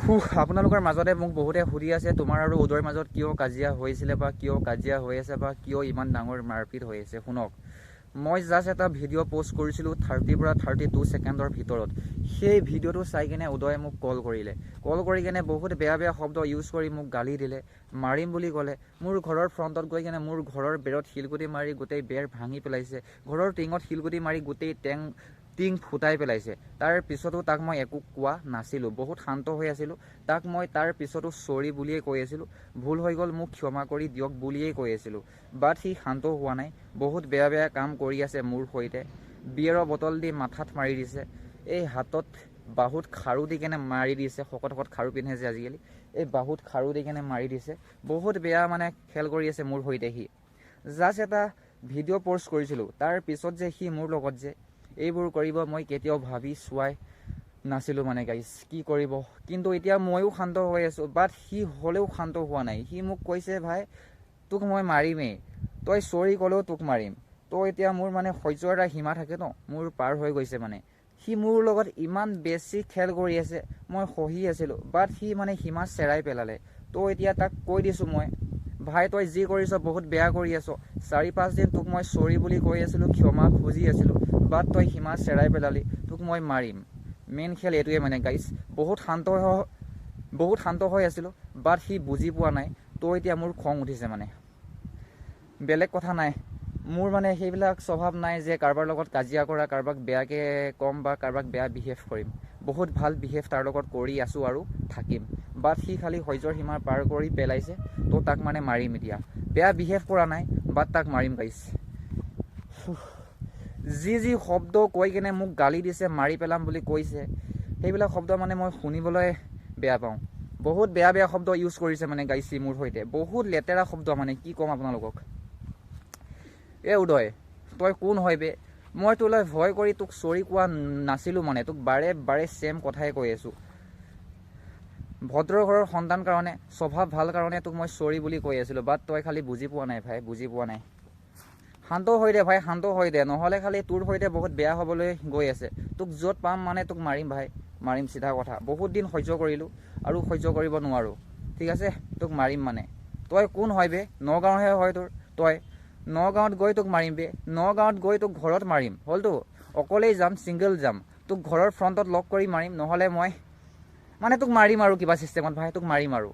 আপোনালোকৰ মাজতে মোক বহুতে সুধি আছে, তোমাৰ আৰু উদয়ৰ মাজত কিয় কাজিয়া হৈছিলে বা কিয় কাজিয়া হৈ আছে বা কিয় ইমান ডাঙৰ মাৰপিট হৈ আছে। শুনক, মই জাষ্ট এটা ভিডিঅ' পষ্ট কৰিছিলোঁ 30ৰ পৰা 32 ছেকেণ্ডৰ ভিতৰত। সেই ভিডিঅ'টো চাই কিনে উদয়ে মোক কল কৰিলে। কল কৰি কিনে বহুত বেয়া বেয়া শব্দ ইউজ কৰি মোক গালি দিলে, মাৰিম বুলি ক'লে। মোৰ ঘৰৰ ফ্ৰণ্টত গৈ কিনে মোৰ ঘৰৰ বেৰত শিলগুটি মাৰি গোটেই বেৰ ভাঙি পেলাইছে। ঘৰৰ টিঙত শিলগুটি মাৰি গোটেই টিং ফুটাই পেলাইছে। তাৰ পিছতো তাক মই একো কোৱা নাছিলোঁ, বহুত শান্ত হৈ আছিলোঁ। তাক মই তাৰ পিছতো চৰি বুলিয়েই কৈ আছিলোঁ, ভুল হৈ গ'ল, মোক ক্ষমা কৰি দিয়ক বুলিয়েই কৈ আছিলোঁ। বাট সি শান্ত হোৱা নাই, বহুত বেয়া বেয়া কাম কৰি আছে মোৰ সৈতে। বিয়েৰৰ বটল দি মাথাত মাৰি দিছে, এই হাতত বাহুত খাৰু দি কেনে মাৰি দিছে। শকত শকত খাৰু পিন্ধে যে আজিকালি, এই বাহুত খাৰু দি কেনে মাৰি দিছে। বহুত বেয়া মানে খেল কৰি আছে মোৰ সৈতে সি। জাষ্ট এটা ভিডিঅ' পষ্ট কৰিছিলোঁ, তাৰ পিছত যে সি মোৰ লগত যে এইবোৰ কৰিব, মই কেতিয়াও ভাবি চোৱাই নাছিলোঁ মানে গাইজ, কি কৰিব। কিন্তু এতিয়া ময়ো শান্ত হৈ আছোঁ, বাট সি হ'লেও শান্ত হোৱা নাই। সি মোক কৈছে, ভাই, তোক মই মাৰিমেই, তই চৰি ক'লেও তোক মাৰিম। তো এতিয়া মোৰ মানে সহ্যৰ এটা সীমা থাকে ন, মোৰ পাৰ হৈ গৈছে মানে। সি মোৰ লগত ইমান বেছি খেল কৰি আছে, মই সহি আছিলোঁ, বাট সি মানে সীমা চেৰাই পেলালে। তো এতিয়া তাক কৈ দিছোঁ মই, ভাই, তই যি কৰিছ বহুত বেয়া কৰি আছ। 4-5 দিন তোক মই চৰি বুলি কৈ আছিলোঁ, ক্ষমা খুজি আছিলোঁ, বাট তই সীমা চেৰাই পেলালি, তোক মই মাৰিম। মেইন খেল এইটোৱে মানে গাইজ। বহুত শান্ত হৈ আছিলোঁ, বাট সি বুজি পোৱা নাই। তো এতিয়া মোৰ খং উঠিছে মানে, বেলেগ কথা নাই। মোৰ মানে সেইবিলাক স্বভাৱ নাই যে কাৰোবাৰ লগত কাজিয়া কৰা, কাৰোবাক বেয়াকৈ ক'ম বা কাৰোবাক বেয়া বিহেভ কৰিম। বহুত ভাল বিহেভ তাৰ লগত কৰি আছোঁ আৰু থাকিম। বাট সি খালি সহ্যৰ সীমা পাৰ কৰি পেলাইছে, তো তাক মানে মাৰিম এতিয়া। বেয়া বিহেভ কৰা নাই, বাট তাক মাৰিম গাইছ। যি যি শব্দ কৈ কেনে মোক গালি দিছে, মাৰি পেলাম বুলি কৈছে, সেইবিলাক শব্দ মানে মই শুনিবলৈ বেয়া পাওঁ। বহুত বেয়া বেয়া শব্দ ইউজ কৰিছে মানে গাইছ সি মোৰ সৈতে, বহুত লেতেৰা শব্দ মানে, কি ক'ম আপোনালোকক। এ উদয়, তই কোন হয় বে? মই তোলৈ ভয় কৰি তোক চৰি কোৱা নাছিলোঁ মানে, তোক বাৰে বাৰে ছেম কথাই কৈ আছোঁ। ভদ্ৰ ঘৰৰ সন্তান কাৰণে, স্বভাৱ ভাল কাৰণে তোক মই চৰি বুলি কৈ আছিলোঁ, বাট তই খালি বুজি পোৱা নাই ভাই, বুজি পোৱা নাই। শান্ত হৈ দে ভাই, শান্ত হৈ দে, নহ'লে খালি তোৰ সৈতে বহুত বেয়া হ'বলৈ গৈ আছে। তোক য'ত পাম মানে তোক মাৰিম ভাই, মাৰিম, চিধা কথা। বহুত দিন সহ্য কৰিলোঁ, আৰু সহ্য কৰিব নোৱাৰোঁ, ঠিক আছে? তোক মাৰিম মানে। তই কোন হয় বে? নগাঁৱৰহে হয় তোৰ। তই নগাঁৱত গৈ তোক মাৰিম বে, নগাঁৱত গৈ তোক ঘৰত মাৰিম। হ'লতো অকলেই যাম, ছিংগল যাম, তোক ঘৰৰ ফ্ৰণ্টত লগ কৰি মাৰিম। নহ'লে মই মানে তোক মাৰিম আৰু কিবা চিষ্টেমত ভাই, তোক মাৰিম আৰু।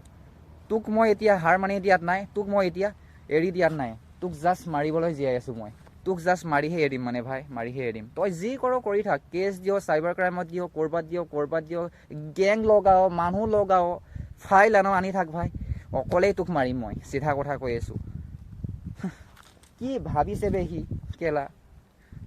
তোক মই এতিয়া হাৰ মানি দিয়াত নাই, তোক মই এতিয়া এৰি দিয়াত নাই। তোক জাষ্ট মাৰিবলৈ জীয়াই আছোঁ মই। তোক জাষ্ট মাৰিহে এৰিম মানে ভাই, মাৰিহে এৰিম। তই যি কৰ কৰি থাক, কেছ দিয়, চাইবাৰ ক্ৰাইমত দিয়, ক'ৰবাত দিয়, ক'ৰবাত দিয়, গেং লগাও, মানুহ লগাও, ফাইল আনো, আনি থাক ভাই, অকলেই তোক মাৰিম মই, চিধা কথা কৈ আছোঁ। কি ভাবিছে বে সি কেলা?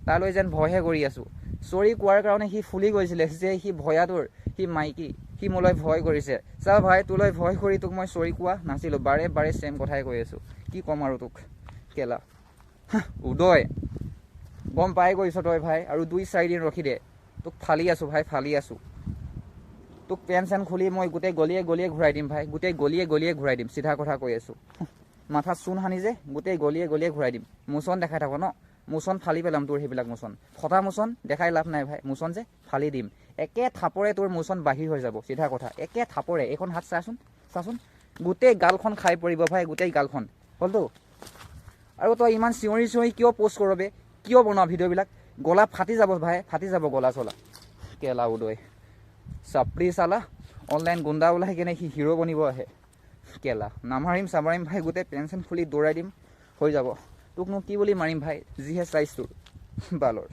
তালৈ যেন ভয়হে কৰি আছোঁ। চৰি কোৱাৰ কাৰণে সি ফুলি গৈছিলে যে সি ভয়াতুৰ, সি মাইকী, সি মোলৈ ভয় কৰিছে। চা ভাই, তোলৈ ভয় কৰি তোক মই চৰি কোৱা নাছিলোঁ, বাৰে বাৰে ছেম কথাই কৈ আছোঁ। কি ক'ম আৰু তোক কেলা। উদয়, গম পাই গৈছ তই ভাই, আৰু 2-4 দিন ৰখি দে, তোক ফালি আছোঁ ভাই, ফালি আছোঁ। তোক পেণ্ট চেণ্ট খুলি মই গোটেই গলিয়ে গলিয়ে ঘূৰাই দিম ভাই, গোটেই গলিয়ে গলিয়ে ঘূৰাই দিম, চিধা কথা কৈ আছোঁ। মাথাত চূণ সানি যে গোটেই গলিয়ে গলিয়ে ঘূৰাই দিম। মোচন দেখাই থাক ন, মোচন ফালি পেলাম তোৰ। সেইবিলাক মোচন, ফটা মোচন দেখাই লাভ নাই ভাই, মোচন যে ফালি দিম একে থাপৰে, তোৰ মোচন বাহিৰ হৈ যাব, চিধা কথা। একে থাপৰে এইখন হাত চাচোন, চাচোন, গোটেই গালখন খাই পৰিব ভাই, গোটেই গালখন। হ'লতো আৰু তই ইমান চিঞৰি চিঞৰি কিয় পষ্ট কৰ বে? কিয় বনোৱা ভিডিঅ'বিলাক? গলা ফাটি যাব ভাই, ফাটি যাব গলা চলা। কেলা উদয় চাপৰি চালা, অনলাইন গুণ্ডা ওলাই কেনে সি হিৰ' বনিব আহে কেলা। নামাৰিম চামাৰিম ভাই, গোটেই পেণ্ট চেণ্ট খুলি দৌৰাই দিম, হৈ যাব। তোকনো কি বুলি মাৰিম ভাই, যিহে চাইজ তোৰ বালৰ।